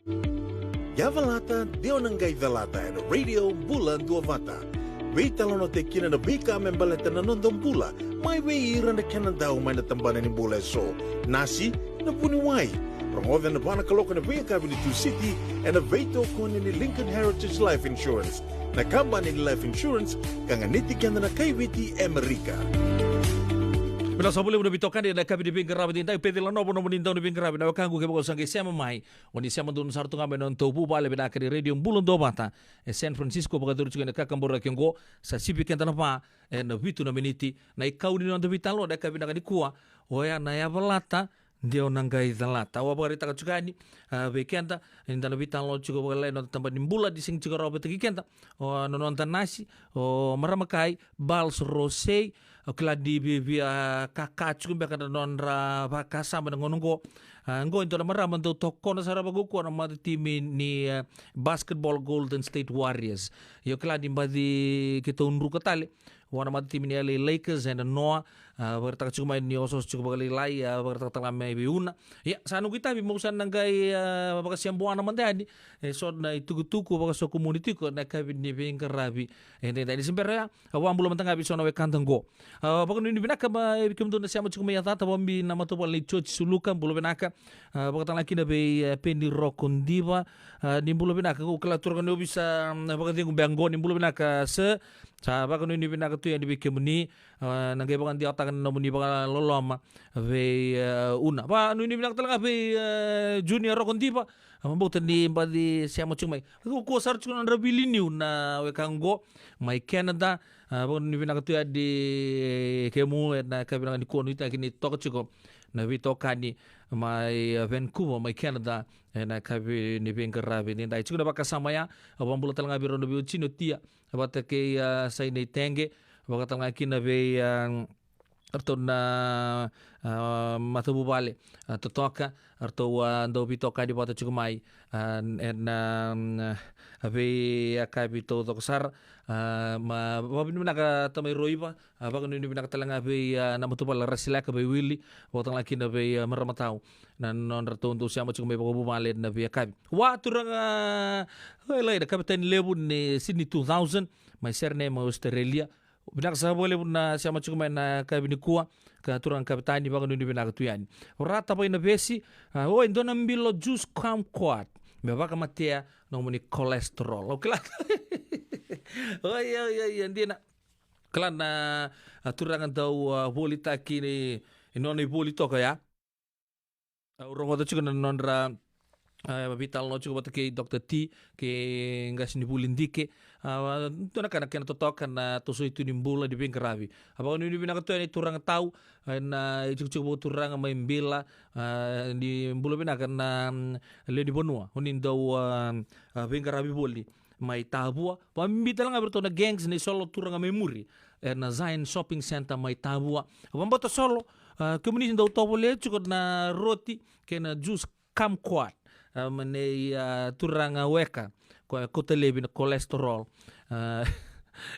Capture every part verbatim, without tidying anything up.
Yavalata, de o na qai calata ena Radio Bula Duavata. Veitalanoataki kina na veika me baleta na noda bula, mai vei ira na kena dau mai na tabana ni bula eso. Nasi, na vuniwai. Rogoca na va na kaloko na veiyakavi ni Tusiti, ena veitokoni ni Lincoln Heritage Life Insurance. Na kabani ni life insurance, ka ganiti keda na kaiviti Amerika. Vinaka saka vakalevu na veitokani ena yakavi ni veiqaravi edaidai, Peci Lanova, nomuni dau ni veiqaravi, na wekaqu kevaka o sa qai sema mai. O ni sema donu sara tu ga mai na nodatou vuvale vinaka ni Radio Bula Duavata e San Francisco, vakayacori tiko ena kakaburaki oqo, sa sivi keda na va ena vitu na miniti na ikau ni noda veitalanoa ena yakavi vinaka nikua, oya na yavalata, de o na qai calata. Au a vakaraitaka tiko yani, a, vei keda, ni da na veitalanoa tiko vakalailai ena noda tabana ni bula, ni sega tiko rawa vata kei keda, o na noda nasi, o marama kai, Bals Rosei, au kila ni viavia kaka tiko beka na nodra vakasama ena gauna oqo. A, oqo e dua na marama dau tokona sara vakaukauwa na matatimi ni, e, basketball Golden State Warriors. Ia au kila ni baci keitou druka tale vua na matatimi ni L A Lakers ena noa, a, vakaraitaka tiko mai ni osooso tiko vakalailai, a, vakaraitaka tale ga mai vei Una. Ia, sa noqu itavi meu sa na qai, a, vakasebua na mada yani eso na itukutuku vakasokumuni tiko ena yakavi ni veiqaravi edaidai. Ni se bera ya, a, vakabula mada ga vei so na wekada oqo. A, vakanuinui vinaka mai vei kemudou na sema tiko mai, a, cata vakabibi na matavuvale nei George Suluka, bula vinaka. A, vakatalega kina vei, e, Peni Rokodiva, a, ni bula vinaka. Au kila turaga ni ovisa, mm, vakacegu beka oqo, ni bula vinaka sir. Sa vakanuinui vinaka tu yani vei kemuni, a, na qai vakadewataka na nomuni vakaloloma vei, e, Una. Vakanuinui vinaka talega vei, e, Junior Rokodiva, a, vakabauta ni baci sema tiko mai. Au kua sara tiko na nodra wili niu na weka oqo mai Canada. A, vakanuinui vinaka tu yani, e, kemu ena yakavi vinaka nikua, nuitaki ni toka tiko na veitokani mai, e, Vancouver mai Canada ena yakavi ni veiqaravi edaidai. Tiko na vakasama ya, au vakabula talega vei rau na veiwatini o Tia vata kei, a, Sainei Tege, vakatalega kina vei, a, ratou na, a, matavuvale, a, totoka, ratou, a, dau veitokani vata tiko mai, a, ena, a, veiyakavi taucoko sara, a, ma, vakavinavinaka Tamai Roiva, a, vakanuinui vinaka talega vei, a, na matavuvale Rasileka, vei Wili, vakatalega kina vei, a, marama tau, na nodratou dau sema tiko mai vakavuvale ena veiyakavi. Wa, turaga, a, lailai, na kavetani levu ni Sydney two thousand, mai Sydney, mai Australia, vinaka saka vakalevu na sema tiko mai ena yakavi nikua, ka turaga kavetani, vakanuinui vinaka tu yani. Rata Vainavesi, a, oi, dua na bilo juice kumquat me vakamatea nomuni cholesterol. Au kila. Oi, oi, oi, oi, dina. Kila na, a, turaga dau, a, volitaki ni, ni nona ivoli toka ya. Au rogoca tiko na nodra, a, veitalanoa tiko vata kei Doctor T, kei qasenivuli Dike. A, dua na ka na kena totoka na tosoi tu ni bula ni veiqaravi. A, vakanuinui vinaka tu yani turaga tau, a, na itikotiko vakaturaga mai Bila, a, ni bula vinaka na, mm, lewe ni vanua. O ni dau, a, a, veiqaravi voli mai Tavua. Vakabibi talega vei ratou na gangs, na isolo turaga mai muri, ena Zion Shopping Centre mai Tavua. Vakabauta solo, a, kemuni dau tovolea tiko na roti kei na juice kumquat, a, mai nei, a, turaga weka, ko e kauta laivi na cholesterol, a,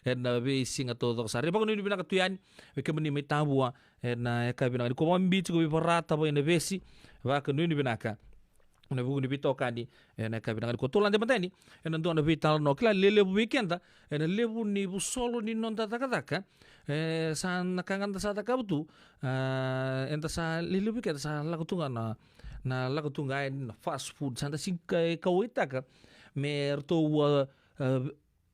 ena veisiga taucoko sara. Ia vakanuinui vinaka tu yani vei kemuni mai Tavua ena yakavi vinaka nikua. Vakabibi tiko vei Varata Vainavesi, vakanuinui vinaka ena vuku ni veitokani ena yakavi vinaka nikua. Tou lade mada yani ena dua na veitalanoa, kila lelevu vei keda ena levu ni vusolo ni noda cakacaka. E, sa na ka ga da sa cakava tu, a, eda sa lelevu vei keda sa lako tu ga na, na lako tu ga yani na fast food, sa da sega ni kauaitaka me ratou, a, a,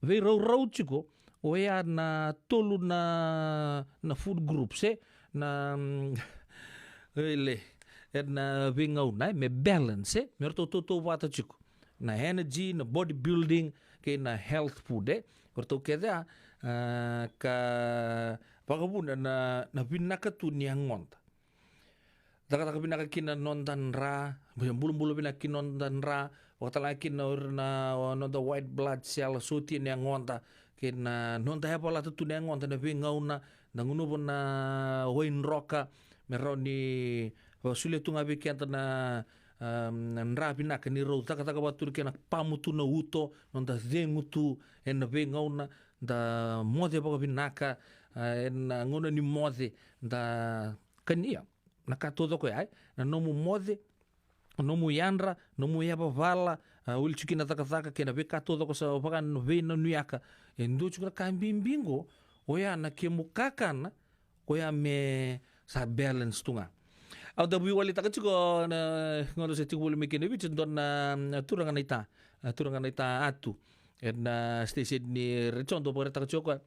veiraurau tiko, oya na tolu na, na food groups, e, na, mm, ele, ena veigauna, e, me balance, e, me ratou tautauvata tiko. Na energy, na bodybuilding, kei na health food, e. Ratou kece ya, a, ka vakavuna na, na vinaka tu ni yagoda. Cakacaka vinaka kina noda dra, bulabula vinaka kina noda dra, vakatalega kina o ira na, o noda white blood cell, sotia na yagoda, kei na noda yavalata tu na yagoda, na veigauna da gunuva na waidroka me rawa ni vakasolia tu ga vei keda na, am, na dra vinaka ni rau cakacaka vata tu na kena pamu tu na uto, noda cegu tu ena veigauna da moce vakavinaka, a, ena gauna ni moce da kania na ka taucoko ya, e, na nomu moce, nomu yadra, nomu yavavala, a, wili tiko kina cakacaka kei na veika taucoko sa vaka na veinanuyaka. E dua tiko na ka bibi qo, oya na kemu kakana, koya me sa balance tu ga. Au dau veiwalitaka tiko na gauna se tiko voli mai kina e Viti, dua na, na turaga na ita, na turaga na ita Atu. Ena station ni retio dau vakaraitaka tiko koya.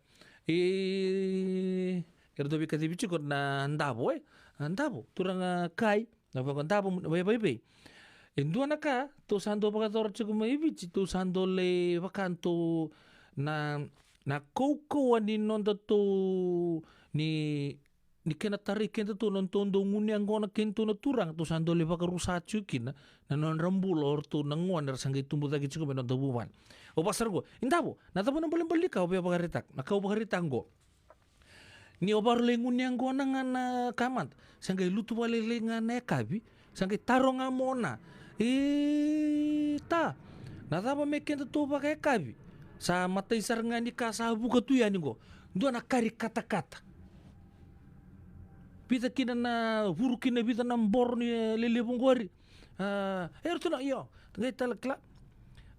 E, era dau veikacivi tiko na Davo, e? Na Davo, turaga Kai, na vaka Davo, Vaivaivai. E dua na ka, tou sa dau vakayacora tiko mai Viti, tou sa dau lai vaka tou na, na kaukauwa ni noda tou, ni, ni kena tarai kedatou na nodatou dau gunu yaqona kedatou na turaga, tou sa dau lai vakarusa tiko kina na nodra bula o ratou na gone era sa qai tubu cake tiko mai noda vuvale. Au vaka sara qo, i Davo, na cava na balebale ni ka o via vakaraitaka, na ka au vakaraitaka qo. Ni o varo lai gunu yaqona ga na ka mada, sa qai lutu vakalailai ga na yakavi, sa qai taro ga mona. E ta, na cava me kedatou vakayakavi? Sa matai sara ga ni ka sa vuka tu yani qo. Dua na kari katakata. Vica kina na vuru kina vica na boro ni, e, lelevu qori. A, e ratou na, io, qai tale kila.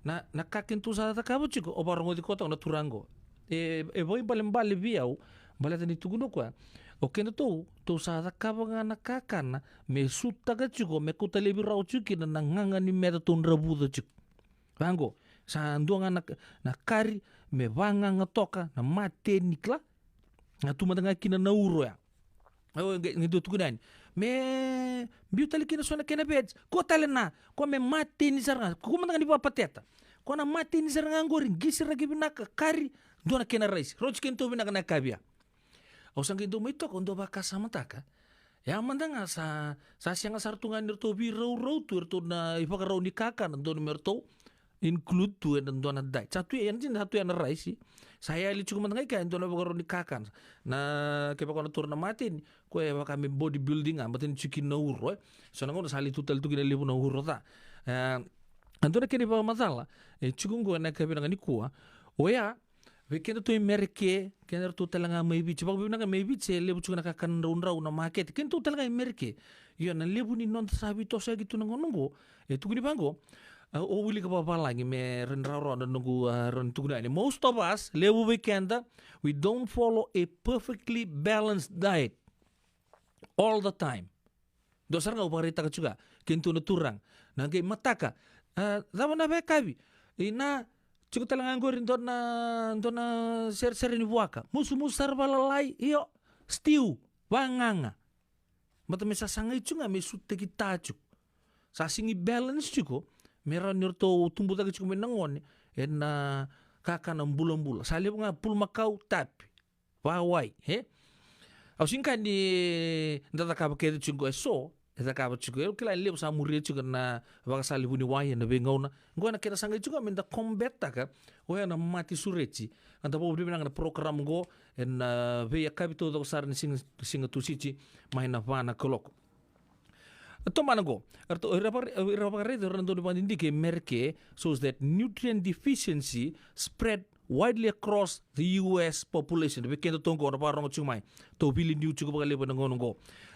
Na, na ka kedatou sa cakava tiko, o vakarogoci koya toka na turaga qo. E, e vakaibalebale vei au, baleta ni tukuna o koya, o kedatou, tou sa cakava ga na kakana me sutaka tiko, me kauta laivi rawa tiko kina na gaga ni meca tou dravuca tiko. Vaqo, sa dua ga na, na kari me vagaga toka na mateni, kila. Na tu mada ga kina na uro ya. Au qai, qai dua tukuna yani, me biu tale kina so na kena veg. Kua tale na, kua me mateni sara ga, kua mada ga ni vakapateta. Kua na mateni sara ga qori, qisiraki vinaka, kari, dua na kena raisi. Rauti kedatou vinaka na yakavi ya. Au sa qai dau mai toka, au dau vakasamataka. Ya mada ga sa, sa sega sara tu ga ni ratou veiraurau tu, eratou na ivakarau ni kakana, dodonu me ratou include tu ena dua na diet. Sa tu ya, sa tu ya na raisi. Sa yali tiko mada ga i kea e dua na ivakarau ni kakana. Na, kevaka o na taura na mateni, koya e vaka me body building ga, mateni tiko kina na uro, e. So na gauna sa lai tu tale tu kina levu na uro ca. E, a dua na kena ivakamacala e tiko qo ena yakavi vinaka nikua. Oya, vei kedatou i Mereke, kei na ratou tale ga mai Viti. Vakavinaka mai Viti e levu tiko na kakana draudrau na makete. Kedatou tale ga i Mereke. Io, na levu ni noda sa veitosoyaki tu na gauna qo. E tukuni vaqo, a, o wilika vakavalagi me rawa ni rawarawa na noqu, a, rawa ni tukuna yani. Most of us, levu vei keda, we don't follow a perfectly balanced diet all the time. Dua sara ga au vakaraitaka tiko ya, kedatou na turaga. Na qai mataka, a, cava na veiyakavi? Ina, tiko tale ga qori dua na, dua na seresere ni vuaka. Musumusu sara valalai, io, stew, vagaga. Mata me sasagai tiko ga me sutaki ta tiko. Sa sigi balance tiko, me rawa ni ratou tubu cake tiko mai na gone ena kakana bulabula. Sa levu ga pulumakau, tapi. Vawai, e? Au sega ni da cakava kece tiko e so, e cakava tiko. E kila e levu sa muria tiko na vakasala ni vuniwai ena veigauna. Qo ena kena sagai tiko me da combat-taka, oya na mate sureti. Eda vakavinavinaka na program qo, ena, a, veiyakavi taucoko sara ni siga, siga Tusiti, mai na va na kaloko. Tomana qo, eratou, era vaka-, era vakaraica, era na dau ni vakadidike e Mereke, shows that nutrient deficiency spread widely across the U S population. Vei kedatou qo na vakarogo tiko mai, tou veiliutaki tiko vakalevu ena gauna qo.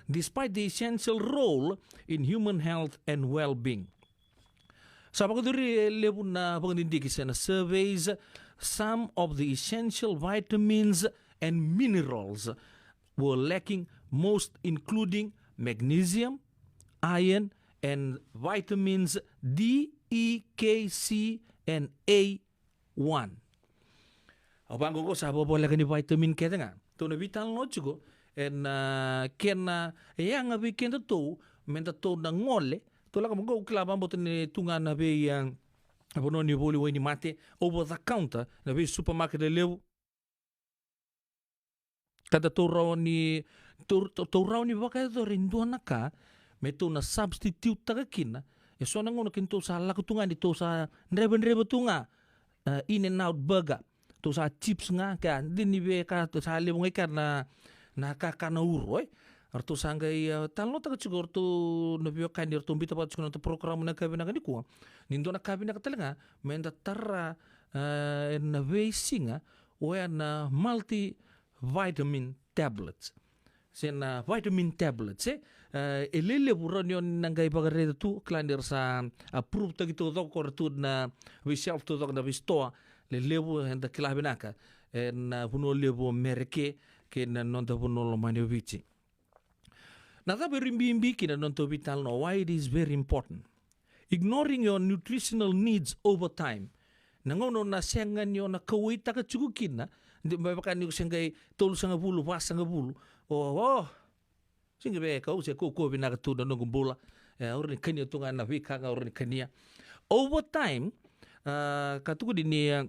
Despite the essential role in human health and well-being. Sa vakayacori e levu na vakadidike se na surveys, some of the essential vitamins and minerals were lacking, most including magnesium, iron, and vitamins D, E, K, C, and A one. Au vaqo qo sa vakavoleka ni vitamin kece ga. Tou na veitalanoa tiko ena, a, kena yaga vei kedatou, me datou na gole. Tou lako mai qo, au kila vakabauta ni tu ga na vei, a, vanua ni voli wainimate, over the counter, na vei supermarket lelevu. Ka da tou rawa ni, tou, tou, tou rawa ni vakayacora e dua na ka me tou na substitute-taka kina. E so na gauna kedatou sa lako tu ga ni tou sa drevadreva tu ga, e, In-N-Out burger. Tou sa chips ga, ka dina ni veika, tou sa levu ga i kea na, na kakana uro, e. Eratou sa qai, e, talanoataka tiko eratou na veiwekani, eratou biuta vata tiko na noda program ena yakavi vinaka nikua. Ni dua na ka vinaka tale ga me da tara, e, ena veisiga, oya na multi vitamin tablets. se na vitamin tablets, e. E, e lelevu, rawa ni o ni na qai vakaraica tu, kila ni ra sa approve-taki taucoko, ko ra tu na veishelf taucoko na veisitoa lelevu eda kila vinaka ena vanua levu o Merika kei na noda vanua lomani o Viti. Na cava e rui bibi kina na noda veitalanoa, why it is very important. Ignoring your nutritional needs over time. Na gauna o na sega ni o na kauwaitaka tiko kina, de, me vaka ni o se qai tolusagavulu, vasagavulu. O, o, se qai vei kau se kaukauwa vinaka tu na noqu bula. E, au rawa ni kania tu ga na veika ga au rawa ni kania. Over time, a, ka tukuni ni, a,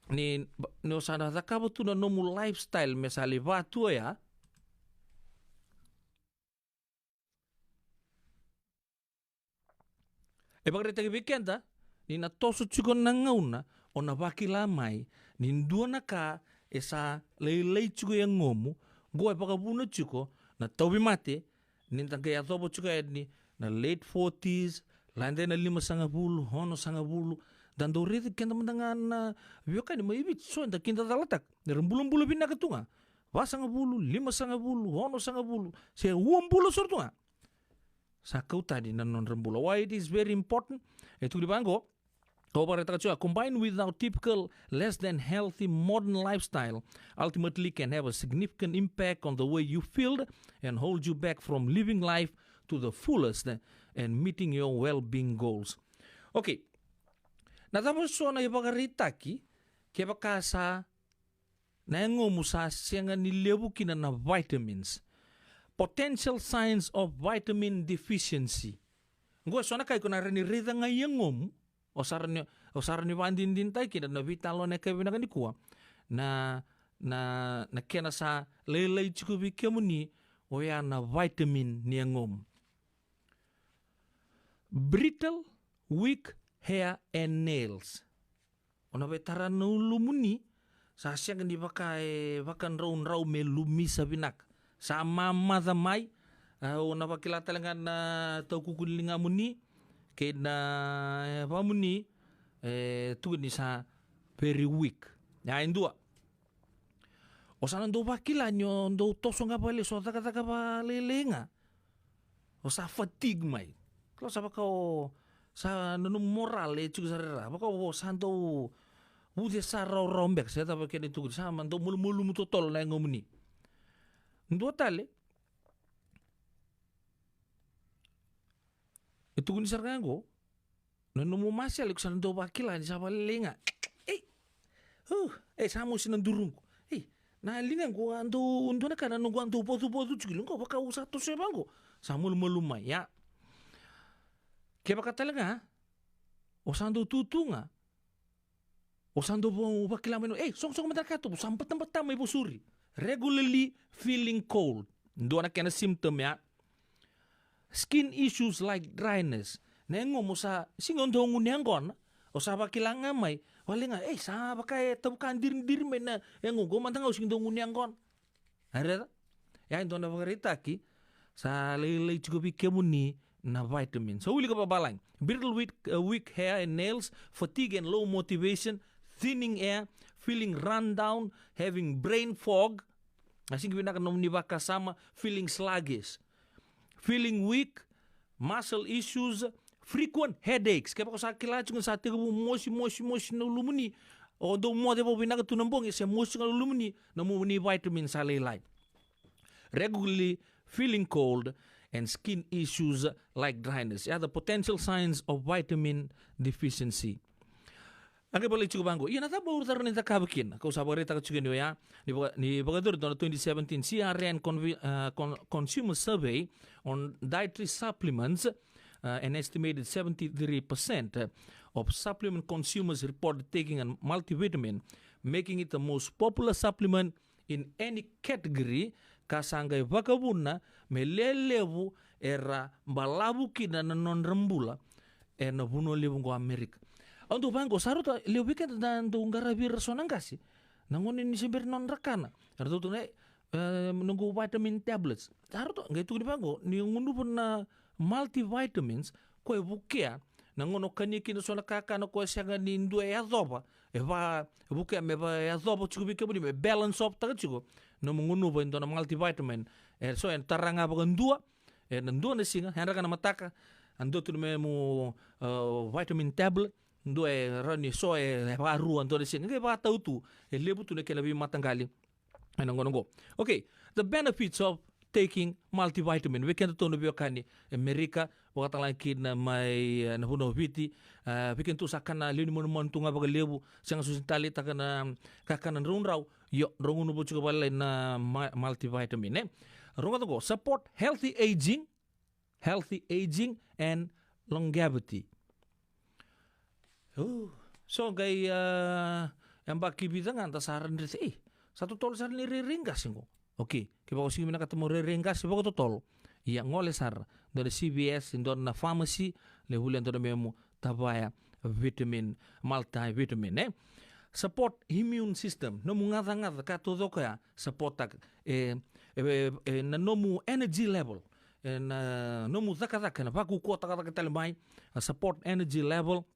ni, ni o sa na cakava tu na nomu lifestyle me sa lai va tu oya. E vakaraitaki vei keda ni na toso tiko na gauna o na vakila mai ni dua na ka e sa lailai tiko e yagomu, qo e vakavuna tiko na tauvimate, ni da qai yacova tiko yani na late forties, lade na limasagavulu, onosagavulu, da dau raici keda mada ga na veiwekani mai Viti, so da kida calataka, era bulabula vinaka tu ga. Vasagavulu, limasagavulu, onosagavulu, se uabula sara tu ga. Sa kau tani na nodra bula. Why it is very important. E tukuni vaqo, au vakaraitaka tiko, combined with our typical less than healthy modern lifestyle, ultimately can have a significant impact on the way you feel and hold you back from living life to the fullest and meeting your well-being goals. Okay. Na cava so na ivakaraitaki kevaka sa na yagomu sa sega ni levu kina na vitamins? Potential signs of vitamin deficiency. Qo e so na ka iko na rawa ni raica ga i yagomu. O sa rawa ni, o sa rawa ni vakadinadinataki kina na veitalanoa ena yakavi vinaka nikua. Na, na, na kena sa lailai tiko vei kemuni oya na vitamin ni yagomu. Brittle, weak hair and nails. O na veitara na ulumuni, sa sega ni vaka, e, vakadraudrau me lumisa vinaka. Sa mamaca mai, a, o na vakila tale ga na taukuku ni ligamuni, kei na, e, vamuni, e, tukuni sa very weak. Ya e dua. O sa na dau vakila ni o dau toso ga vakalesu, o cakacaka vakalailai ga. O sa fatigue mai. Kila sa vaka o, sa na nomu moral e tiko sara e ra. Vaka o sa dau vuce sa rawarawa beka, se cava kena itukuni. Sa ma dau malumalumu totolo na yagomuni. Dua tale. E tukuni sara ga qo. Na nomu masela iko sa na dau vakila ni sa vakalailai ga. Ei. Uh, ei, sa mosi na duruqu. Ei, na ligaqu a dau, dua na ka na noqu a dau vacuvacu tiko. Ligaqu vaka au sa toso e vaqo. Sa malumalumu mai, ya. Kevaka tale ga o sa dau tutu ga, o sa dau va-, vakila mai na, ei, sogosogo mada na katuba, sa batabata mai vosuri. Regularly feeling cold. Dua na kena symptom ya. Skin issues like dryness. Na yagomu sa sega ni dau gunu yaqona. O sa vakila ga mai, vakalailai ga, ei, sa vaka e tavuka diridiri mai na yagoqu, o mada ga au sega ni dau gunu yaqona. A raica? Ya e dua na vakaraitaki sa lailai tiko vei kemuni na vitamin. So wilika vakavalagi. Brittle, weak, uh, weak hair and nails, fatigue and low motivation, thinning hair, feeling run down, having brain fog. A sega ni vinaka na nomuni vakasama, feeling sluggish. Feeling weak, muscle issues, frequent headaches. Kevaka o sa kila tiko ni sa tekivu mosi, mosi, mosi na ulumuni, o dau moce vakavinaka tu na bogi, se mosi ga na ulumuni, na nomuni vitamin sa lailai. Regularly feeling cold and skin issues like dryness. Ya the potential signs of vitamin deficiency. A qai vakalailai tiko vaqo. Ia na cava au rawa ni cakava kina? Kau sa vakaraitaka tiko ni oya, ni vaka, ni vakayacori dua na twenty seventeen C R N convi-, uh, con-, consumer survey on dietary supplements, uh, an estimated seventy-three percent of supplement consumers reported taking a multivitamin, making it the most popular supplement in any category, ka sa qai vakavuna me lelevu era balavu kina na nodra bula ena vanua levu qo Amerika. Au dau vaqo, sa rauta, levu vei keda da dau qaravi ira so na qase na gauna ni se bera nodra kana. Era dau tukuna, e, noqu vitamin tablets. Sa rauta, qai tukuni vaqo, ni gunuva na multivitamins, ko e vukea na gauna o kania kina so na kakana ko e sega ni dua e yacova, e va, e vukea me va yacova tiko vei kemuni, me balance off taka tiko nomu gunuva e dua na multivitamin E so e tara ga vakadua ena dua na siga, yadra ga na mataka, a dua tu na memu, uh, vitamin tablet, dua e rawa ni so e, e vakarua dua na siga, qai vakatau tu, e levu tu na kena veimataqali ena gauna oqo. Okay, the benefits of taking multivitamin. Vei kedatou na veiwekani e Amerika, vakatalega kina mai, eh, na vanua o Viti, eh, vei kedatou sa kana lewe ni manumanu tu ga vakalevu, sega soti ni taleitaka na kakana draudrau, io, drau gunuva tiko vakalailai na ma-, multivitamin, eh. Rogoca oqo, support healthy aging, healthy aging and longevity. Oh, so qai, ah, yabaki vica ga da sa radrete, ei, sa totolo sara ni rairai qase qo. Okay, kevaka o sega ni vinakata mo rairai qase vakatotolo, ia gole sara dua na C V S, dua na pharmacy, lai volia dua na memu tavaya vitamin, multivitamin, eh? Support immune system, nomu gacagaca ka taucoko ya, supporttaka, e, e, e, e, na nomu energy level, e, na nomu cakacaka, na vakaukauwatakataka tale mai, a support energy level,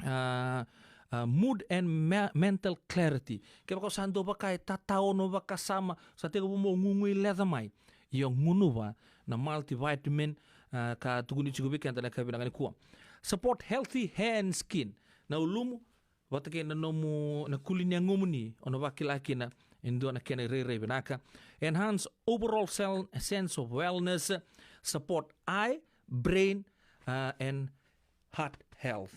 a, a, mood and me-, mental clarity. Kevaka o sa dau vaka e tataono vakasama, sa tekivu mo guguileca mai, io gunuva na multivitamin, a, ka tukuni tiko vei keda na ka vinaka nikua. Support healthy hair and skin. Na ulumu, vata kei na nomu, na kuli ni yagomuni, o na vakila kina e dua na kena irairai vinaka. Enhance overall sel-, sense of wellness, support eye, brain, uh, and heart health.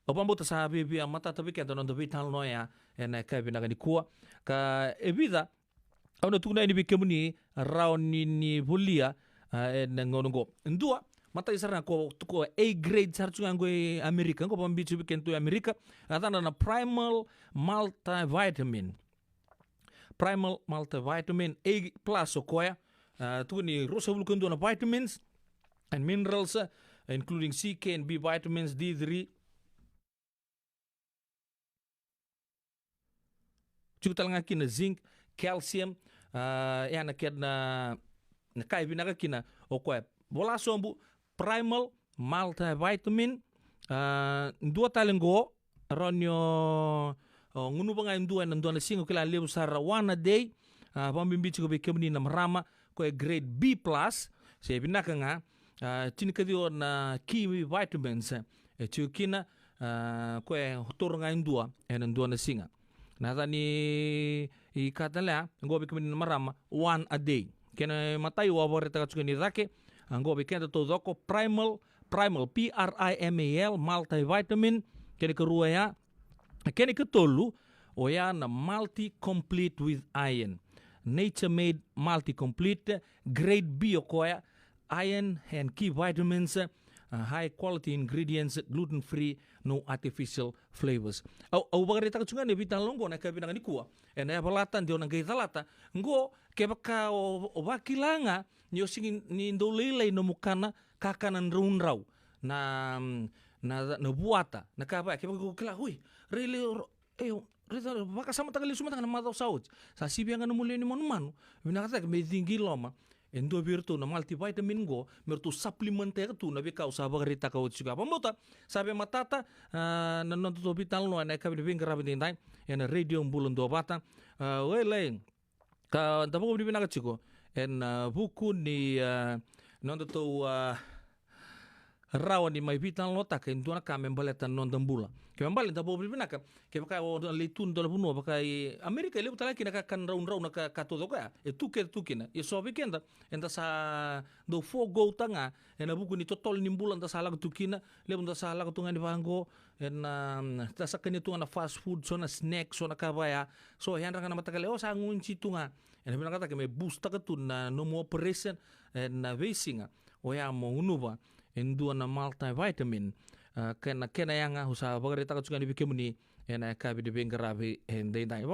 Au vakabauta sa viavia matata vei keda na noda veitalanoa ya ena yakavi vinaka nikua. Ka e vica, au na tukuna yani vei kemuni rawa ni, ni volia, a, ena gauna oqo. Dua, matai sara ga ko, ko A grade sara tu ga qo e Amerika, qo vakabibi tu vei kedatou e Amerika. A yacana na Primal Multivitamin. Primal Multivitamin A plus o koya. A, tukuni ruasagavulu ka dua na vitamins and minerals, a, including C, K and B vitamins, D three, tiko tale ga kina zinc, calcium, a, ya na kena, na ka e vinaka kina o koya. Vola sobu, Primal Multivitamin, a, dua tale qo, rawa ni o, o gunuva ga e dua ena dua na siga, o kila levu sara one a day, a, vakabibi tiko vei kemuni na marama, ko e grade B plus, se vinaka ga, a, tinikaciwa na key vitamins, e tiko kina, a, ko e taura ga e dua ena dua na siga. Na yaca ni ka tale ya, qo vei kemuni na marama, one a day. Kena matai au a vakaraitaka tiko ni cake, a, qo vei keda taucoko, Primal, Primal, P R I M A L, multivitamin, kena ikarua ya, kena ikatolu, oya na multi complete with iron. Nature made multi complete, grade B o koya, iron and key vitamins, uh, high quality ingredients, gluten free, no artificial flavors. Au, au vakaraitaka tiko ga na veitalanoa qo na yakavi vinaka nikua. Ena yavalata, de o na qai calata. Qo, kevaka o, o vakila ga, ni o sega ni dau lailai nomu kana, kakana draudrau. Na, na, na vuata, na ka vaya, kevaka o kila, ui, rairai, ro-, e, raica, vakasamataka lesu mada ga na macawa sa oti. Sa sivia ga nomu lewe ni manumanu, vinaka cake me ciqi loma e dua vei iratou na multivitamin qo, me ratou supplement-taka tu na veika au sa vakaraitaka oti tiko ya. Vakabauta sa veimatata, a, na nodatou veitalanoa ena yakavi ni veiqaravi edaidai ena Radio Bula Duavata. A, o e lai, ka da vakavinavinaka tiko ena, a, vuku ni, a, nodatou, a, rawa ni mai veitalanoataka e dua na ka me baleta na noda bula. Kena ibalebale da vakavinavinaka, kevaka o na lai tu e dua na vanua vaka i Amerika, e levu tale ga kina ka, ka draudrau na ka, ka taucoko ya. E tu kece tu kina. Ia so vei keda, eda sa dau forgo-taka ga ena vuku ni totolo ni bula da sa lako tu kina, levu da sa lako tu ga ni vaqo, ena, da sa kania tu ga na fast food, so na snacks, so na ka vaya, so yadra ga na mataka lailai, o sa gunuji tu ga. Ena vinakataki me boost-taka tu na nomu operation ena veisiga. Oya mo gunuva e dua na multivitamin. A, kena, kena yaga, au sa vakaraitaka tu ga ni vei kemuni ena yakavi ni veiqaravi edaidai.